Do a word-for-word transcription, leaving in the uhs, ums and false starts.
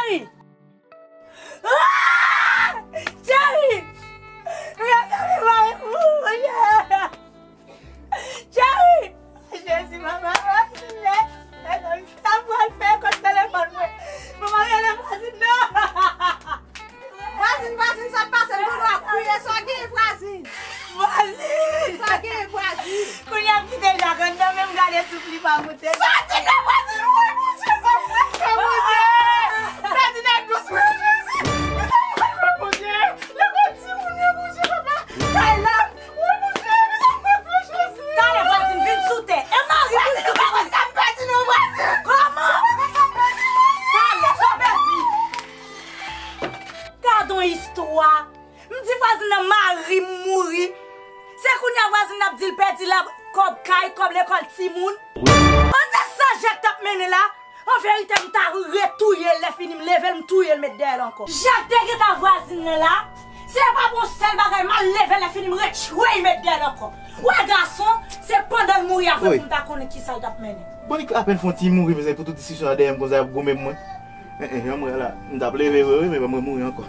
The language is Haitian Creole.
Jerry! Ah! Jerry! Mezanmi, mwen mouri! Jerry! Jezi, manman, vwazin, mezanmi, sa m pral fè kot telefòn mwen? Manman, rele vwazin nan! Vwazin, vwazin, sa k pase? M tande w ap kriye, sa w gen, vwazin? Vwazin! Sa w gen, vwazin? Kounye a m kite Jacques anndan, men m gade souf li pa moute. Soti nan vwazin, woy, Bondye, sa m pral fè, Bondye? Pèdi nèg dous, wi, Jezi! Sa m pral fè, Bondye? Lekòl timoun yo, Bondye, papa! Kay la! Woy, Bondye, men sa m pral fè, Jezi! Talè vwazin vin sou tè. E mari vin sou tè. Sa m pèdi non, vwazin! Kòman? Talè, sa w pèdi? Gadon istwa. M di vwazin nan mari m mouri. Se kounye a vwazin nan ap di l pèdi la kòb kay, kòb lekòl timoun. Bon, se san Jacques t ap mennen la. An verite, m ta retouye l, lè fini m leve l, m touye l, met dèyè l ankò. Jacques te gentan vwazin nan la. Se pa bon sèl bagay, m al leve l, lè fini m retire l, met dèyè l ankò. Wè gason, se pandan l mouri a vre pou m ta konnen kisa l t ap mennen. Bon, li apèn fè yon ti mouri, mezanmi, pou tout diskisyon an dèyè m konsa, y ap goumen pou mwen. En, en, jan m wè la, m t ap leve vre, wi, men mwen mouri ankò.